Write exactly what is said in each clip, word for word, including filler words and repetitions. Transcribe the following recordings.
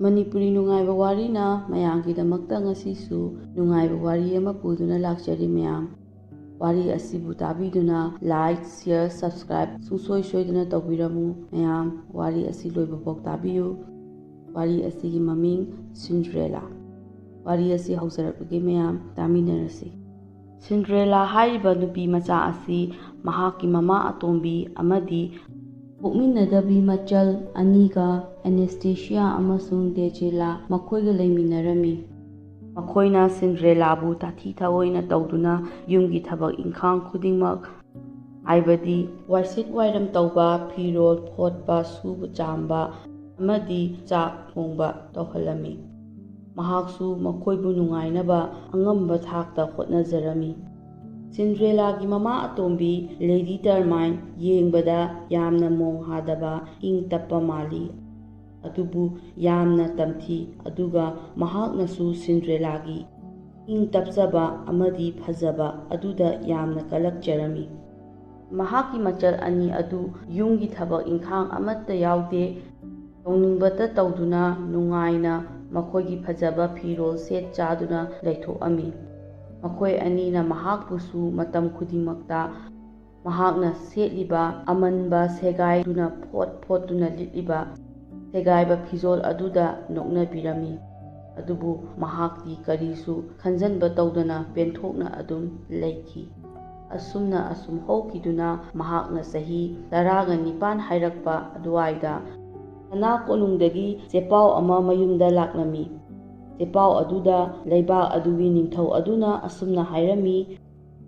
ꯃꯅꯤꯄꯨꯔꯤ ꯅꯨꯡꯉꯥꯏꯕ ꯋꯥꯔꯤꯅ ꯃꯌꯥꯝꯒꯤꯗꯃꯛꯇ ꯉꯁꯤꯁꯨ ꯅꯨꯡꯉꯥꯏꯕ ꯋꯥꯔꯤ ꯑꯃ ꯄꯨꯗꯨꯅ ꯂꯥꯛꯆꯔꯤ ꯃꯌꯥꯝ꯫ ꯋꯥꯔꯤ ꯑꯁꯤꯕꯨ ꯇꯥꯕꯤꯗꯨꯅ like, share, subscribe ꯁꯨꯡꯁꯣꯏ ꯁꯣꯏꯗꯅ ꯇꯧꯕꯤꯔꯝꯃꯨ ꯃꯌꯥꯝ꯫ ꯋꯥꯔꯤ ꯑꯁꯤ ꯂꯣꯏꯕꯐꯥꯎ ꯇꯥꯕꯤꯌꯨ꯫ ꯋꯥꯔꯤ ꯑꯁꯤꯒꯤ ꯃꯃꯤꯡ ꯁꯤꯟꯗ꯭ꯔꯦꯂꯥ꯫ ꯋꯥꯔꯤ ꯑꯁꯤ ꯍꯧꯖꯔꯛꯂꯒꯦ ꯃꯌꯥꯝ, ꯇꯥꯃꯤꯟꯅꯔꯁꯤ꯫ ꯁꯤꯟꯗ꯭ꯔꯦꯂꯥ ꯍꯥꯏꯔꯤꯕ ꯅꯨꯄꯤ ꯃꯆꯥ ꯑꯁꯤ ꯃꯍꯥꯛꯀꯤ ꯃꯃꯥ ꯑꯇꯣꯝꯕꯤ ꯑꯃꯗꯤ ꯄꯣꯛꯃꯤꯟꯅꯗꯕꯤ ꯃꯆꯜ ꯑꯅꯤꯒ, ꯑꯦꯅꯦꯁꯇꯦꯁꯤꯌꯥ ꯑꯃꯁꯨꯡ ꯗꯦꯖꯦꯂꯥ, ꯃꯈꯣꯏꯒ ꯂꯩꯃꯤꯟꯅꯔꯝꯃꯤ꯫ ꯃꯈꯣꯏꯅ ꯁꯤꯟꯗ꯭ꯔꯦꯂꯥꯕꯨ ꯇꯥꯊꯤ ꯊꯑꯣꯏꯅ ꯇꯧꯗꯨꯅ ꯌꯨꯝꯒꯤ ꯊꯕꯛ ꯏꯪꯈꯥꯡ ꯈꯨꯗꯤꯡꯃꯛ, ꯍꯥꯏꯕꯗꯤ ꯋꯥꯏꯁꯤꯠ ꯋꯥꯏꯔꯝ ꯇꯧꯕ, ꯐꯤꯔꯣꯜ ꯐꯣꯠꯄ, ꯁꯨꯕ ꯆꯥꯝꯕ ꯑꯃꯗꯤ ꯆꯥꯛ ꯊꯣꯡꯕ ꯇꯧꯍꯜꯂꯝꯃꯤ꯫ ꯃꯍꯥꯛꯁꯨ ꯃꯈꯣꯏꯕꯨ ꯅꯨꯡꯉꯥꯏꯅꯕ ꯑꯉꯝꯕ ꯊꯥꯛꯇ ꯍꯣꯠꯅꯖꯔꯝꯃꯤ꯫ ꯁꯤꯟꯗ꯭ꯔꯦꯂꯥꯒꯤ ꯃꯃꯥ ꯑꯇꯣꯝꯕꯤ ꯂꯦꯗꯤ ꯇꯔꯃꯥꯏꯟ ꯌꯦꯡꯕꯗ ꯌꯥꯝꯅ ꯃꯣꯡ ꯍꯥꯗꯕ, ꯏꯪ ꯇꯞꯄ ꯃꯥꯜꯂꯤ꯫ ꯑꯗꯨꯕꯨ ꯌꯥꯝꯅ ꯇꯝꯊꯤ, ꯑꯗꯨꯒ ꯃꯍꯥꯛꯅꯁꯨ ꯁꯤꯟꯗ꯭ꯔꯦꯂꯥꯒꯤ ꯏꯪ ꯇꯞꯆꯕ ꯑꯃꯗꯤ ꯐꯖꯕ ꯑꯗꯨꯗ ꯌꯥꯝꯅ ꯀꯂꯛꯆꯔꯝꯃꯤ꯫ ꯃꯍꯥꯛꯀꯤ ꯃꯆꯜ ꯑꯅꯤ ꯑꯗꯨ ꯌꯨꯝꯒꯤ ꯊꯕꯛ ꯏꯪꯈꯥꯡ ꯑꯃꯠꯇ ꯌꯥꯎꯗꯦ, ꯇꯧꯅꯤꯡꯕꯇ ꯇꯧꯗꯨꯅ ꯅꯨꯡꯉꯥꯏꯅ ꯃꯈꯣꯏꯒꯤ ꯐꯖꯕ ꯐꯤꯔꯣꯜ ꯁꯦꯠ ꯆꯥꯗꯨꯅ ꯂꯩꯊꯣꯛꯑꯝꯃꯤ꯫ ꯃꯈꯣꯏ ꯑꯅꯤꯅ ꯃꯍꯥꯛꯄꯨꯁꯨ ꯃꯇꯝ ꯈꯨꯗꯤꯡꯃꯛꯇ ꯃꯍꯥꯛꯅ ꯁꯦꯠꯂꯤꯕ ꯑꯃꯟꯕ ꯁꯦꯒꯥꯏꯗꯨꯅ ꯐꯣꯠ ꯐꯣꯠꯇꯨꯅ ꯂꯤꯠꯂꯤꯕ ꯁꯦꯒꯥꯏꯕ ꯐꯤꯖꯣꯜ ꯑꯗꯨꯗ ꯅꯣꯛꯅꯕꯤꯔꯝꯃꯤ꯫ ꯑꯗꯨꯕꯨ ꯃꯍꯥꯛꯇꯤ ꯀꯔꯤꯁꯨ ꯈꯟꯖꯟꯕ ꯇꯧꯗꯅ ꯄꯦꯟꯊꯣꯛꯅ ꯑꯗꯨꯝ ꯂꯩꯈꯤ꯫ ꯑꯁꯨꯝꯅ ꯑꯁꯨꯝ ꯍꯧꯈꯤꯗꯨꯅ ꯃꯍꯥꯛꯅ ꯆꯍꯤ ꯇꯔꯥꯒ ꯅꯤꯄꯥꯟ ꯍꯥꯏꯔꯛꯄ ꯑꯗꯨꯋꯥꯏꯗ ꯁꯅꯥ ꯀꯣꯅꯨꯡꯗꯒꯤ ꯆꯦꯄꯥꯎ ꯑꯃ ꯃꯌꯨꯝꯗ ꯂꯥꯛꯂꯝꯃꯤ꯫ ꯆꯦꯄꯥꯎ ꯑꯗꯨꯗ ꯂꯩꯕꯥꯛ ꯑꯗꯨꯒꯤ ꯅꯤꯡꯊꯧ ꯑꯗꯨꯅ ꯑꯁꯨꯝꯅ ꯍꯥꯏꯔꯝꯃꯤ,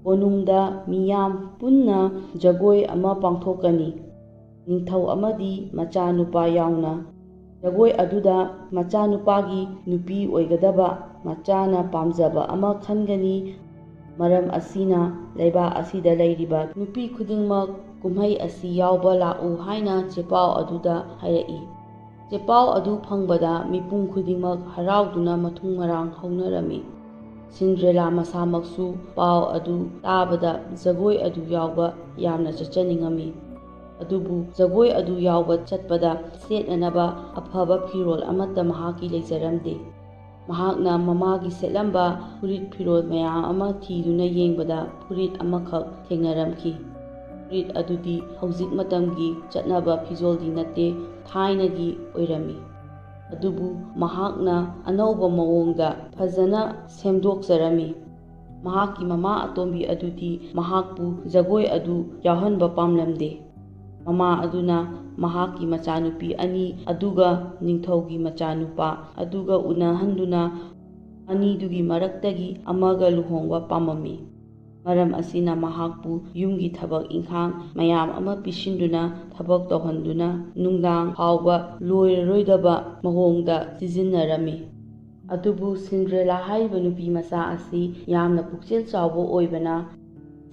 "ꯀꯣꯅꯨꯡꯗ ꯃꯤꯌꯥꯝ ꯄꯨꯟꯅ ꯖꯒꯣꯏ ꯑꯃ ꯄꯥꯡꯊꯣꯛꯀꯅꯤ, ꯅꯤꯡꯊꯧ ꯑꯃꯗꯤ ꯃꯆꯥꯅꯨꯄꯥ ꯌꯥꯎꯅ꯫ ꯖꯒꯣꯏ ꯑꯗꯨꯗ ꯃꯆꯥꯅꯨꯄꯥꯒꯤ ꯅꯨꯄꯤ ꯑꯣꯏꯒꯗꯕ ꯃꯆꯥꯅ ꯄꯥꯝꯖꯕ ꯑꯃ ꯈꯟꯒꯅꯤ꯫ ꯃꯔꯝ ꯑꯁꯤꯅ ꯂꯩꯕꯥꯛ ꯑꯁꯤꯗ ꯂꯩꯔꯤꯕ ꯅꯨꯄꯤ ꯈꯨꯗꯤꯡꯃꯛ ꯀꯨꯝꯍꯩ ꯑꯁꯤ ꯌꯥꯎꯕ ꯂꯥꯛꯎ" ꯍꯥꯏꯅ ꯆꯦꯄꯥꯎ ꯑꯗꯨꯗ ꯍꯥꯏꯔꯛꯏ꯫ ꯆꯦꯄꯥꯎ ꯑꯗꯨ ꯐꯪꯕꯗ ꯃꯤꯄꯨꯝ ꯈꯨꯗꯤꯡꯃꯛ ꯍꯔꯥꯎꯗꯨꯅ ꯃꯊꯨꯝ ꯃꯔꯥꯡ ꯍꯧꯅꯔꯝꯃꯤ꯫ ꯁꯤꯟꯗ꯭ꯔꯦꯂꯥ ꯃꯁꯥꯃꯛꯁꯨ ꯄꯥꯎ ꯑꯗꯨ ꯇꯥꯕꯗ ꯖꯒꯣꯏ ꯑꯗꯨ ꯌꯥꯎꯕ ꯌꯥꯝꯅ ꯆꯠꯆꯅꯤꯡꯉꯝꯃꯤ꯫ ꯑꯗꯨꯕꯨ ꯖꯒꯣꯏ ꯑꯗꯨ ꯌꯥꯎꯕ ꯆꯠꯄꯗ ꯁꯦꯠꯅꯅꯕ ꯑꯐꯕ ꯐꯤꯔꯣꯜ ꯑꯃꯠꯇ ꯃꯍꯥꯛꯀꯤ ꯂꯩꯖꯔꯝꯗꯦ꯫ ꯃꯍꯥꯛꯅ ꯃꯃꯥꯒꯤ ꯁꯦꯠꯂꯝꯕ ꯐꯨꯔꯤꯠ ꯐꯤꯔꯣꯜ ꯃꯌꯥꯝ ꯑꯃ ꯊꯤꯗꯨꯅ ꯌꯦꯡꯕꯗ ꯐꯨꯔꯤꯠ ꯑꯃꯈꯛ ꯊꯦꯡꯅꯔꯝꯈꯤ꯫ ꯐꯨꯔꯤꯠ ꯑꯗꯨꯗꯤ ꯍꯧꯖꯤꯛ ꯃꯇꯝꯒꯤ ꯆꯠꯅꯕ ꯐꯤꯖꯣꯜꯗꯤ ꯅꯠꯇꯦ, ꯊꯥꯏꯅꯒꯤ ꯑꯣꯏꯔꯝꯃꯤ꯫ ꯑꯗꯨꯕꯨ ꯃꯍꯥꯛꯅ ꯑꯅꯧꯕ ꯃꯑꯣꯡꯗ ꯐꯖꯅ ꯁꯦꯝꯗꯣꯛꯆꯔꯝꯃꯤ꯫ ꯃꯍꯥꯛꯀꯤ ꯃꯃꯥ ꯑꯇꯣꯝꯕꯤ ꯑꯗꯨꯗꯤ ꯃꯍꯥꯛꯄꯨ ꯖꯒꯣꯏ ꯑꯗꯨ ꯌꯥꯎꯍꯟꯕ ꯄꯥꯝꯂꯝꯗꯦ꯫ ꯃꯃꯥ ꯑꯗꯨꯅ ꯃꯍꯥꯛꯀꯤ ꯃꯆꯥꯅꯨꯄꯤ ꯑꯅꯤ ꯑꯗꯨꯒ ꯅꯤꯡꯊꯧꯒꯤ ꯃꯆꯥꯅꯨꯄꯥ ꯑꯗꯨꯒ ꯎꯅꯍꯟꯗꯨꯅ ꯑꯅꯤꯗꯨꯒꯤ ꯃꯔꯛꯇꯒꯤ ꯑꯃꯒ ꯂꯨꯍꯣꯡꯕ ꯄꯥꯝꯃꯝꯃꯤ꯫ ꯃꯔꯝ ꯑꯁꯤꯅ ꯃꯍꯥꯛꯄꯨ ꯌꯨꯝꯒꯤ ꯊꯕꯛ ꯏꯪꯈꯥꯡ ꯃꯌꯥꯝ ꯑꯃ ꯄꯤꯁꯤꯟꯗꯨꯅ, ꯊꯕꯛ ꯇꯧꯍꯟꯗꯨꯅ, ꯅꯨꯡꯗꯥꯡ ꯐꯥꯎꯕ ꯂꯣꯏꯔꯔꯣꯏꯗꯕ ꯃꯑꯣꯡꯗ ꯁꯤꯖꯤꯟꯅꯔꯝꯃꯤ꯫ ꯑꯗꯨꯕꯨ ꯁꯤꯟꯗ꯭ꯔꯦꯂꯥ ꯍꯥꯏꯔꯤꯕ ꯅꯨꯄꯤ ꯃꯆꯥ ꯑꯁꯤ ꯌꯥꯝꯅ ꯄꯨꯛꯆꯦꯜ ꯆꯥꯎꯕ ꯑꯣꯏꯕꯅ,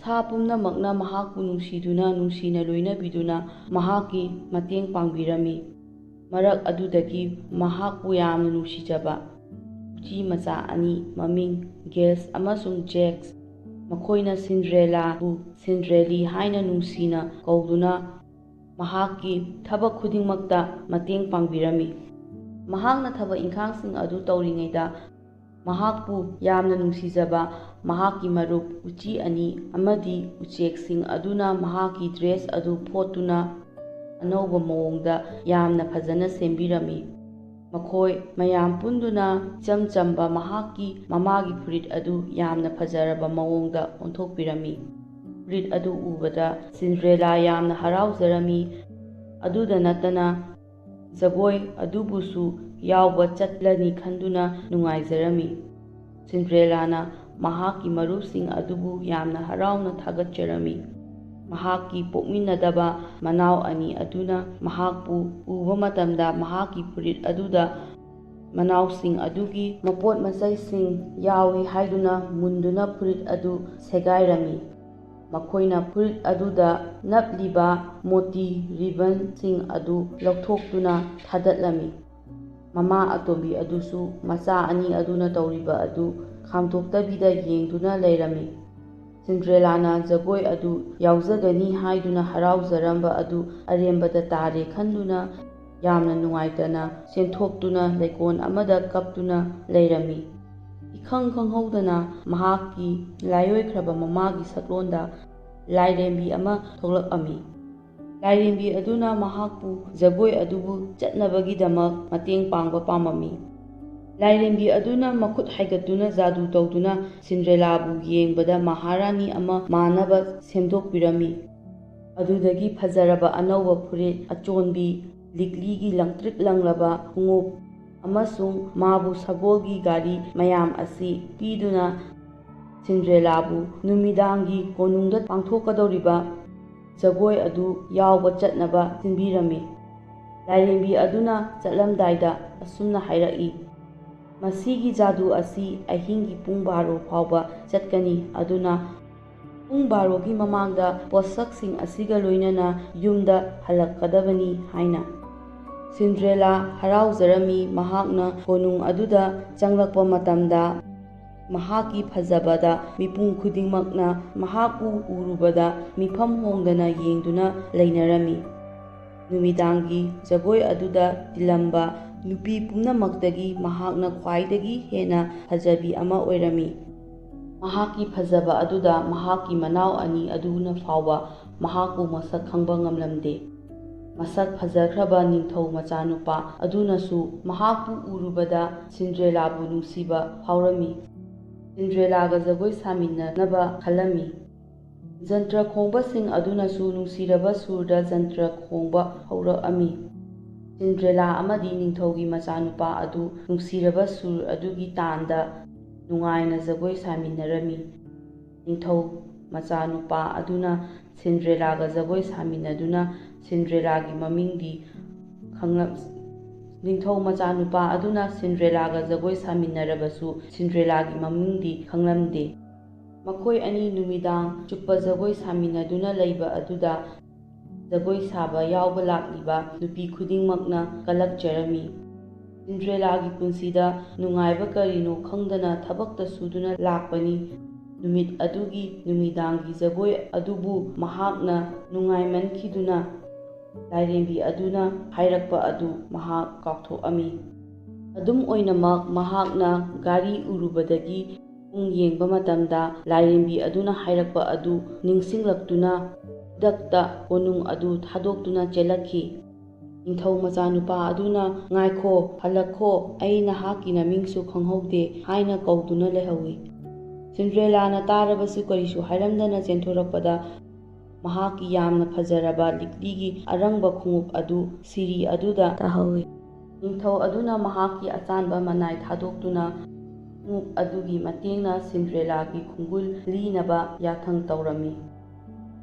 ꯁꯥ ꯄꯨꯝꯅꯃꯛꯅ ꯃꯍꯥꯛꯄꯨ ꯅꯨꯡꯁꯤꯗꯨꯅ, ꯅꯨꯡꯁꯤꯅ ꯂꯣꯏꯅꯕꯤꯗꯨꯅ ꯃꯍꯥꯛꯀꯤ ꯃꯇꯦꯡ ꯄꯥꯡꯕꯤꯔꯝꯃꯤ꯫ ꯃꯔꯛ ꯑꯗꯨꯗꯒꯤ ꯃꯍꯥꯛꯄꯨ ꯌꯥꯝꯅ ꯅꯨꯡꯁꯤꯖꯕ ꯎꯆꯤ ꯃꯆꯥ ꯑꯅꯤ, ꯃꯃꯤꯡ ꯒꯦꯁ ꯑꯃꯁꯨꯡ ꯖꯦꯛꯁ, ꯃꯈꯣꯏꯅ ꯁꯤꯟꯗ꯭ꯔꯦꯂꯥꯕꯨ ꯁꯤꯟꯗ꯭ꯔꯦꯂꯤ ꯍꯥꯏꯅ ꯅꯨꯡꯁꯤꯅ ꯀꯧꯗꯨꯅ ꯃꯍꯥꯛꯀꯤ ꯊꯕꯛ ꯈꯨꯗꯤꯡꯃꯛꯇ ꯃꯇꯦꯡ ꯄꯥꯡꯕꯤꯔꯝꯃꯤ꯫ ꯃꯍꯥꯛꯅ ꯊꯕꯛ ꯏꯪꯈꯥꯡꯁꯤꯡ ꯑꯗꯨ ꯇꯧꯔꯤꯉꯩꯗ ꯃꯍꯥꯛꯄꯨ ꯌꯥꯝꯅ ꯅꯨꯡꯁꯤꯖꯕ ꯃꯍꯥꯛꯀꯤ ꯃꯔꯨꯞ ꯎꯆꯤ ꯑꯅꯤ ꯑꯃꯗꯤ ꯎꯆꯦꯛꯁꯤꯡ ꯑꯗꯨꯅ ꯃꯍꯥꯛꯀꯤ ꯗ꯭ꯔꯦꯁ ꯑꯗꯨ ꯐꯣꯠꯇꯨꯅ ꯑꯅꯧꯕ ꯃꯑꯣꯡꯗ ꯌꯥꯝꯅ ꯐꯖꯅ ꯁꯦꯝꯕꯤꯔꯝꯃꯤ꯫ ꯃꯈꯣꯏ ꯃꯌꯥꯝ ꯄꯨꯟꯗꯨꯅ ꯏꯆꯝ ꯆꯝꯕ ꯃꯍꯥꯛꯀꯤ ꯃꯃꯥꯒꯤ ꯐꯨꯔꯤꯠ ꯑꯗꯨ ꯌꯥꯝꯅ ꯐꯖꯔꯕ ꯃꯑꯣꯡꯗ ꯑꯣꯟꯊꯣꯛꯄꯤꯔꯝꯃꯤ꯫ ꯐꯨꯔꯤꯠ ꯑꯗꯨ ꯎꯕꯗ ꯁꯤꯟꯗ꯭ꯔꯦꯂꯥ ꯌꯥꯝꯅ ꯍꯔꯥꯎꯖꯔꯝꯃꯤ꯫ ꯑꯗꯨꯗ ꯅꯠꯇꯅ ꯖꯒꯣꯏ ꯑꯗꯨꯕꯨꯁꯨ ꯌꯥꯎꯕ ꯆꯠꯂꯅꯤ ꯈꯟꯗꯨꯅ ꯅꯨꯡꯉꯥꯏꯖꯔꯝꯃꯤ꯫ ꯁꯤꯟꯗ꯭ꯔꯦꯂꯥꯅ ꯃꯍꯥꯛꯀꯤ ꯃꯔꯨꯞꯁꯤꯡ ꯑꯗꯨꯕꯨ ꯌꯥꯝꯅ ꯍꯔꯥꯎꯅ ꯊꯥꯒꯠꯆꯔꯝꯃꯤ꯫ ꯃꯍꯥꯛꯀꯤ ꯄꯣꯛꯃꯤꯟꯅꯗꯕ ꯃꯅꯥꯎ ꯑꯅꯤ ꯑꯗꯨꯅ ꯃꯍꯥꯛꯄꯨ ꯎꯕ ꯃꯇꯝꯗ ꯃꯍꯥꯛꯀꯤ ꯐꯨꯔꯤꯠ ꯑꯗꯨꯗ ꯃꯅꯥꯎꯁꯤꯡ ꯑꯗꯨꯒꯤ ꯃꯄꯣꯠ ꯃꯆꯩꯁꯤꯡ ꯌꯥꯎꯏ ꯍꯥꯏꯗꯨꯅ ꯃꯨꯟꯗꯨꯅ ꯐꯨꯔꯤꯠ ꯑꯗꯨ ꯁꯦꯒꯥꯏꯔꯝꯃꯤ꯫ ꯃꯈꯣꯏꯅ ꯐꯨꯔꯤꯠ ꯑꯗꯨꯗ ꯅꯞꯂꯤꯕ ꯃꯣꯇꯤ ꯔꯤꯕꯟꯁꯤꯡ ꯑꯗꯨ ꯂꯧꯊꯣꯛꯇꯨꯅ ꯊꯥꯗꯠꯂꯝꯃꯤ꯫ ꯃꯃꯥ ꯑꯇꯣꯝꯕꯤ ꯑꯗꯨꯁꯨ ꯃꯆꯥ ꯑꯅꯤ ꯑꯗꯨꯅ ꯇꯧꯔꯤꯕ ꯑꯗꯨ ꯈꯥꯝꯗꯣꯛꯇꯕꯤꯗ ꯌꯦꯡꯗꯨꯅ ꯂꯩꯔꯝꯃꯤ꯫ ꯁꯤꯟꯗ꯭ꯔꯦꯂꯥꯅ ꯖꯒꯣꯏ ꯑꯗꯨ ꯌꯥꯎꯖꯒꯅꯤ ꯍꯥꯏꯗꯨꯅ ꯍꯔꯥꯎꯖꯔꯝꯕ ꯑꯗꯨ ꯑꯔꯦꯝꯕꯗ ꯇꯥꯔꯦ ꯈꯟꯗꯨꯅ ꯌꯥꯝꯅ ꯅꯨꯡꯉꯥꯏꯇꯅ ꯆꯦꯟꯊꯣꯛꯇꯨꯅ ꯂꯩꯀꯣꯜ ꯑꯃꯗ ꯀꯞꯇꯨꯅ ꯂꯩꯔꯝꯃꯤ꯫ ꯏꯈꯪ ꯈꯪꯍꯧꯗꯅ ꯃꯍꯥꯛꯀꯤ ꯂꯥꯏꯑꯣꯏꯈ꯭ꯔꯕ ꯃꯃꯥꯒꯤ ꯁꯛꯂꯣꯟꯗ ꯂꯥꯏꯔꯦꯝꯕꯤ ꯑꯃ ꯊꯣꯛꯂꯛꯑꯝꯃꯤ꯫ ꯂꯥꯏꯔꯦꯝꯕꯤ ꯑꯗꯨꯅ ꯃꯍꯥꯛꯄꯨ ꯖꯒꯣꯏ ꯑꯗꯨꯕꯨ ꯆꯠꯅꯕꯒꯤꯗꯃꯛ ꯃꯇꯦꯡ ꯄꯥꯡꯕ ꯄꯥꯝꯃꯝꯃꯤ꯫ ꯂꯥꯏꯔꯦꯝꯕꯤ ꯑꯗꯨꯅ ꯃꯈꯨꯠ ꯍꯥꯏꯒꯠꯇꯨꯅ ꯖꯥꯗꯨ ꯇꯧꯗꯨꯅ ꯁꯤꯟꯗ꯭ꯔꯦꯂꯥꯕꯨ ꯌꯦꯡꯕꯗ ꯃꯍꯥꯔꯥꯅꯤ ꯑꯃ ꯃꯥꯟꯅꯕ ꯁꯦꯝꯗꯣꯛꯄꯤꯔꯝꯃꯤ꯫ ꯑꯗꯨꯗꯒꯤ ꯐꯖꯔꯕ ꯑꯅꯧꯕ ꯐꯨꯔꯤꯠ, ꯑꯆꯣꯟꯕꯤ, ꯂꯤꯛꯂꯤꯒꯤ ꯂꯪꯇ꯭ꯔꯤꯛ ꯂꯪꯂꯕ ꯈꯣꯡꯎꯞ ꯑꯃꯁꯨꯡ ꯃꯥꯕꯨ ꯁꯒꯣꯜꯒꯤ ꯒꯥꯔꯤ ꯃꯌꯥꯝ ꯑꯁꯤ ꯄꯤꯗꯨꯅ ꯁꯤꯟꯗ꯭ꯔꯦꯂꯥꯕꯨ ꯅꯨꯃꯤꯗꯥꯡꯒꯤ ꯀꯣꯅꯨꯡꯗ ꯄꯥꯡꯊꯣꯛꯀꯗꯧꯔꯤꯕ ꯖꯒꯣꯏ ꯑꯗꯨ ꯌꯥꯎꯕ ꯆꯠꯅꯕ ꯁꯤꯟꯕꯤꯔꯝꯃꯤ꯫ ꯂꯥꯏꯔꯦꯝꯕꯤ ꯑꯗꯨꯅ ꯆꯠꯂꯝꯗꯥꯏꯗ ꯑꯁꯨꯝꯅ ꯍꯥꯏꯔꯛꯏ, "ꯃꯁꯤꯒꯤ ꯖꯥꯗꯨ ꯑꯁꯤ ꯑꯍꯤꯡꯒꯤ ꯄꯨꯡ ꯕꯥꯔꯣ ꯐꯥꯎꯕ ꯆꯠꯀꯅꯤ, ꯑꯗꯨꯅ ꯄꯨꯡ ꯕꯥꯔꯣꯒꯤ ꯃꯃꯥꯡꯗ ꯄꯣꯠꯁꯛꯁꯤꯡ ꯑꯁꯤꯒ ꯂꯣꯏꯅꯅ ꯌꯨꯝꯗ ꯍꯜꯂꯛꯀꯗꯕꯅꯤ" ꯍꯥꯏꯅ꯫ ꯁꯤꯟꯗ꯭ꯔꯦꯂꯥ ꯍꯔꯥꯎꯖꯔꯝꯃꯤ꯫ ꯃꯍꯥꯛꯅ ꯀꯣꯅꯨꯡ ꯑꯗꯨꯗ ꯆꯪꯂꯛꯄ ꯃꯇꯝꯗ, ꯃꯍꯥꯛꯀꯤ ꯐꯖꯕꯗ ꯃꯤꯄꯨꯝ ꯈꯨꯗꯤꯡꯃꯛꯅ ꯃꯍꯥꯛꯄꯨ ꯎꯔꯨꯕꯗ ꯃꯤꯐꯝ ꯍꯣꯡꯗꯅ ꯌꯦꯡꯗꯨꯅ ꯂꯩꯅꯔꯝꯃꯤ꯫ ꯅꯨꯃꯤꯗꯥꯡꯒꯤ ꯖꯒꯣꯏ ꯑꯗꯨꯗ ꯇꯤꯜꯂꯝꯕ ꯅꯨꯄꯤ ꯄꯨꯝꯅꯃꯛꯇꯒꯤ ꯃꯍꯥꯛꯅ ꯈ꯭ꯋꯥꯏꯗꯒꯤ ꯍꯦꯟꯅ ꯐꯖꯕꯤ ꯑꯃ ꯑꯣꯏꯔꯝꯃꯤ꯫ ꯃꯍꯥꯛꯀꯤ ꯐꯖꯕ ꯑꯗꯨꯗ ꯃꯍꯥꯛꯀꯤ ꯃꯅꯥꯎ ꯑꯅꯤ ꯑꯗꯨꯅ ꯐꯥꯎꯕ ꯃꯍꯥꯛꯄꯨ ꯃꯁꯛ ꯈꯪꯕ ꯉꯝꯂꯝꯗꯦ꯫ ꯃꯁꯛ ꯐꯖꯈ꯭ꯔꯕ ꯅꯤꯡꯊꯧ ꯃꯆꯥꯅꯨꯄꯥ ꯑꯗꯨꯅꯁꯨ ꯃꯍꯥꯛꯄꯨ ꯎꯔꯨꯕꯗ ꯁꯤꯟꯗ꯭ꯔꯦꯂꯥꯕꯨ ꯅꯨꯡꯁꯤꯕ ꯐꯥꯎꯔꯝꯃꯤ꯫ ꯁꯤꯟꯗ꯭ꯔꯦꯂꯥꯒ ꯖꯒꯣꯏ ꯁꯥꯃꯤꯟꯅꯅꯕ ꯈꯜꯂꯝꯃꯤ꯫ ꯖꯟꯇ꯭ꯔ ꯈꯣꯡꯕꯁꯤꯡ ꯑꯗꯨꯅꯁꯨ ꯅꯨꯡꯁꯤꯔꯕ ꯁꯨꯔꯗ ꯖꯟꯇ꯭ꯔ ꯈꯣꯡꯕ ꯍꯧꯔꯛꯑꯝꯃꯤ꯫ ꯁꯤꯟꯗ꯭ꯔꯦꯂꯥ ꯑꯃꯗꯤ ꯅꯤꯡꯊꯧꯒꯤ ꯃꯆꯥꯅꯨꯄꯥ ꯑꯗꯨ ꯅꯨꯡꯁꯤꯔꯕ ꯁꯨꯔ ꯑꯗꯨꯒꯤ ꯇꯥꯟꯗ ꯅꯨꯡꯉꯥꯏꯅ ꯖꯒꯣꯏ ꯁꯥꯃꯤꯟꯅꯔꯝꯃꯤ꯫ ꯅꯤꯡꯊꯧ ꯃꯆꯥꯅꯨꯄꯥ ꯑꯗꯨꯅ ꯁꯤꯟꯗ꯭ꯔꯦꯂꯥꯒ ꯖꯒꯣꯏ ꯁꯥꯃꯤꯟꯅꯗꯨꯅ ꯁꯤꯟꯗ꯭ꯔꯦꯂꯥꯒꯤ ꯃꯃꯤꯡꯗꯤ ꯈꯪꯂꯝ-, ꯅꯤꯡꯊꯧ ꯃꯆꯥꯅꯨꯄꯥ ꯑꯗꯨꯅ ꯁꯤꯟꯗ꯭ꯔꯦꯂꯥꯒ ꯖꯒꯣꯏ ꯁꯥꯃꯤꯟꯅꯔꯕꯁꯨ ꯁꯤꯟꯗ꯭ꯔꯦꯂꯥꯒꯤ ꯃꯃꯤꯡꯗꯤ ꯈꯪꯂꯝꯗꯦ꯫ ꯃꯈꯣꯏ ꯑꯅꯤ ꯅꯨꯃꯤꯗꯥꯡ ꯆꯨꯞꯄ ꯖꯒꯣꯏ ꯁꯥꯃꯤꯟꯅꯗꯨꯅ ꯂꯩꯕ ꯑꯗꯨꯗ ꯖꯒꯣꯏ ꯁꯥꯕ ꯌꯥꯎꯕ ꯂꯥꯛꯂꯤꯕ ꯅꯨꯄꯤ ꯈꯨꯗꯤꯡꯃꯛꯅ ꯀꯂꯛꯆꯔꯝꯃꯤ꯫ ꯁꯤꯟꯗ꯭ꯔꯦꯂꯥꯒꯤ ꯄꯨꯟꯁꯤꯗ ꯅꯨꯡꯉꯥꯏꯕ ꯀꯔꯤꯅꯣ ꯈꯪꯗꯅ ꯊꯕꯛꯇ ꯁꯨꯗꯨꯅ ꯂꯥꯛꯄꯅꯤ꯫ ꯅꯨꯃꯤꯠ ꯑꯗꯨꯒꯤ ꯅꯨꯃꯤꯗꯥꯡꯒꯤ ꯖꯒꯣꯏ ꯑꯗꯨꯕꯨ ꯃꯍꯥꯛꯅ ꯅꯨꯡꯉꯥꯏꯃꯟꯈꯤꯗꯨꯅ ꯂꯥꯏꯔꯦꯝꯕꯤ ꯑꯗꯨꯅ ꯍꯥꯏꯔꯛꯄ ꯑꯗꯨ ꯃꯍꯥꯛ ꯀꯥꯎꯊꯣꯛꯑꯝꯃꯤ꯫ ꯑꯗꯨꯝ ꯑꯣꯏꯅꯃꯛ, ꯃꯍꯥꯛꯅ ꯘꯔꯤ ꯎꯔꯨꯕꯗꯒꯤ ꯄꯨꯡ ꯌꯦꯡꯕ ꯃꯇꯝꯗ, ꯂꯥꯏꯔꯦꯝꯕꯤ ꯑꯗꯨꯅ ꯍꯥꯏꯔꯛꯄ ꯑꯗꯨ ꯅꯤꯡꯁꯤꯡꯂꯛꯇꯨꯅ ꯈꯨꯗꯛꯇ ꯀꯣꯅꯨꯡ ꯑꯗꯨ ꯊꯥꯗꯣꯛꯇꯨꯅ ꯆꯦꯜꯂꯛꯈꯤ꯫ ꯅꯤꯡꯊꯧ ꯃꯆꯥꯅꯨꯄꯥ ꯑꯗꯨꯅ, "ꯉꯥꯏꯈꯣ, ꯍꯜꯂꯛꯈꯣ, ꯑꯩ ꯅꯍꯥꯛꯀꯤ ꯅꯃꯤꯡꯁꯨ ꯈꯪꯍꯧꯗꯦ" ꯍꯥꯏꯅ ꯀꯧꯗꯨꯅ ꯂꯩꯍꯧꯏ꯫ ꯁꯤꯟꯗ꯭ꯔꯦꯂꯥꯅ ꯇꯥꯔꯕꯁꯨ ꯀꯔꯤꯁꯨ ꯍꯥꯏꯔꯝꯗꯅ ꯆꯦꯟꯊꯣꯔꯛꯄꯗ, ꯃꯍꯥꯛꯀꯤ ꯌꯥꯝꯅ ꯐꯖꯔꯕ ꯂꯤꯛꯂꯤꯒꯤ ꯑꯔꯪꯕ ꯈꯣꯡꯎꯞ ꯑꯗꯨ ꯁꯤꯔꯤ ꯑꯗꯨꯗ ꯇꯥꯍꯧꯏ꯫ ꯅꯤꯡꯊꯧ ꯑꯗꯨꯅ ꯃꯍꯥꯛꯀꯤ ꯑꯆꯥꯟꯕ ꯃꯅꯥꯏ ꯊꯥꯗꯣꯛꯇꯨꯅ ꯈꯣꯡꯎꯞ ꯑꯗꯨꯒꯤ ꯃꯇꯦꯡꯅ ꯁꯤꯟꯗ꯭ꯔꯦꯂꯥꯒꯤ ꯈꯣꯡꯒꯨꯜ ꯂꯤꯅꯕ ꯌꯥꯊꯪ ꯇꯧꯔꯝꯃꯤ꯫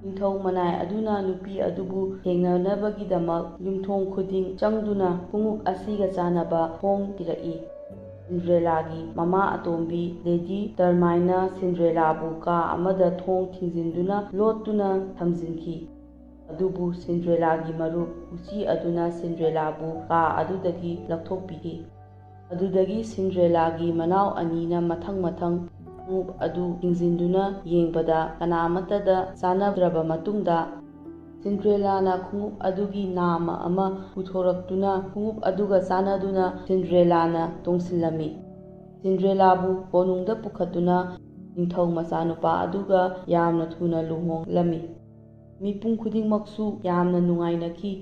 ꯅꯤꯡꯊꯧ ꯃꯅꯥꯏ ꯑꯗꯨꯅ ꯅꯨꯄꯤ ꯑꯗꯨꯕꯨ ꯊꯦꯡꯅꯅꯕꯒꯤꯗꯃꯛ ꯌꯨꯝꯊꯣꯡ ꯈꯨꯗꯤꯡ ꯆꯪꯗꯨꯅ ꯈꯣꯡꯎꯞ ꯑꯁꯤꯒ ꯆꯥꯟꯅꯕ ꯊꯣꯡ ꯊꯤꯔꯛꯏ꯫ ꯁꯤꯟꯗ꯭ꯔꯦꯂꯥꯒꯤ ꯃꯃꯥ ꯑꯇꯣꯝꯕꯤ ꯂꯦꯗꯤ ꯇꯔꯃꯥꯏꯅ ꯁꯤꯟꯗ꯭ꯔꯦꯂꯥꯕꯨ ꯀꯥ ꯑꯃꯗ ꯊꯣꯡ ꯊꯤꯡꯖꯤꯟꯗꯨꯅ ꯂꯣꯠꯇꯨꯅ ꯊꯝꯖꯤꯟꯈꯤ꯫ ꯑꯗꯨꯕꯨ ꯁꯤꯟꯗ꯭ꯔꯦꯂꯥꯒꯤ ꯃꯔꯨꯞ ꯎꯆꯤ ꯑꯗꯨꯅ ꯁꯤꯟꯗ꯭ꯔꯦꯂꯥꯕꯨ ꯀꯥ ꯑꯗꯨꯗꯒꯤ ꯂꯧꯊꯣꯛꯄꯤꯈꯤ꯫ ꯑꯗꯨꯗꯒꯤ ꯁꯤꯟꯗ꯭ꯔꯦꯂꯥꯒꯤ ꯃꯅꯥꯎ ꯑꯅꯤꯅ ꯃꯊꯪ ꯃꯊꯪ ꯈꯣꯡꯎꯞ ꯑꯗꯨ ꯊꯤꯡꯖꯤꯟꯗꯨꯅ ꯌꯦꯡꯕꯗ ꯀꯅꯥꯃꯠꯇꯗ ꯆꯥꯟꯅꯗ꯭ꯔꯕ ꯃꯇꯨꯡꯗ, ꯁꯤꯟꯗ꯭ꯔꯦꯂꯥꯅ ꯈꯣꯡꯎꯞ ꯑꯗꯨꯒꯤ ꯅꯥꯝꯃ ꯑꯃ ꯄꯨꯊꯣꯔꯛꯇꯨꯅ ꯈꯣꯡꯎꯞ ꯑꯗꯨꯒ ꯆꯥꯟꯅꯗꯨꯅ ꯁꯤꯟꯗ꯭ꯔꯦꯂꯥꯅ ꯇꯣꯡꯁꯤꯜꯂꯝꯃꯤ꯫ ꯁꯤꯟꯗ꯭ꯔꯦꯂꯥꯕꯨ ꯀꯣꯅꯨꯡꯗ ꯄꯨꯈꯠꯇꯨꯅ ꯅꯤꯡꯊꯧ ꯃꯆꯥꯅꯨꯄꯥ ꯑꯗꯨꯒ ꯌꯥꯝꯅ ꯊꯨꯅ ꯂꯨꯍꯣꯡꯂꯝꯃꯤ꯫ ꯃꯤꯄꯨꯝ ꯈꯨꯗꯤꯡꯃꯛꯁꯨ ꯌꯥꯝꯅ ꯅꯨꯡꯉꯥꯏꯅꯈꯤ꯫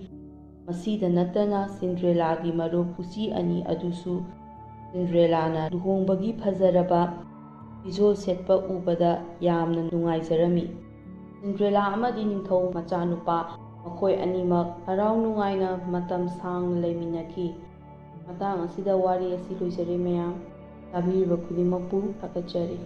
ꯃꯁꯤꯗ ꯅꯠꯇꯅ ꯁꯤꯟꯗ꯭ꯔꯦꯂꯥꯒꯤ ꯃꯔꯨꯞ ꯎꯆꯤ ꯑꯅꯤ ꯑꯗꯨꯁꯨ ꯁꯤꯟꯗ꯭ꯔꯦꯂꯥꯅ ꯂꯨꯍꯣꯡꯕꯒꯤ ꯐꯖꯔꯕ ꯐꯤꯖꯣꯜ ꯁꯦꯠꯄ ꯎꯕꯗ ꯌꯥꯝꯅ ꯅꯨꯡꯉꯥꯏꯖꯔꯝꯃꯤ꯫ ꯁꯤꯟꯗ꯭ꯔꯦꯂꯥ ꯑꯃꯗꯤ ꯅꯤꯡꯊꯧ ꯃꯆꯥꯅꯨꯄꯥ ꯃꯈꯣꯏ ꯑꯅꯤꯃꯛ ꯍꯔꯥꯎ ꯅꯨꯡꯉꯥꯏꯅ ꯃꯇꯝ ꯁꯥꯡꯅ ꯂꯩꯃꯤꯟꯅꯈꯤ꯫ ꯃꯇꯥꯡ ꯑꯁꯤꯗ ꯋꯥꯔꯤ ꯑꯁꯤ ꯂꯣꯏꯖꯔꯦ ꯃꯌꯥꯝ꯫ ꯇꯥꯕꯤꯔꯤꯕ ꯈꯨꯗꯤꯡꯃꯛꯄꯨ ꯊꯥꯒꯠꯆꯔꯤ꯫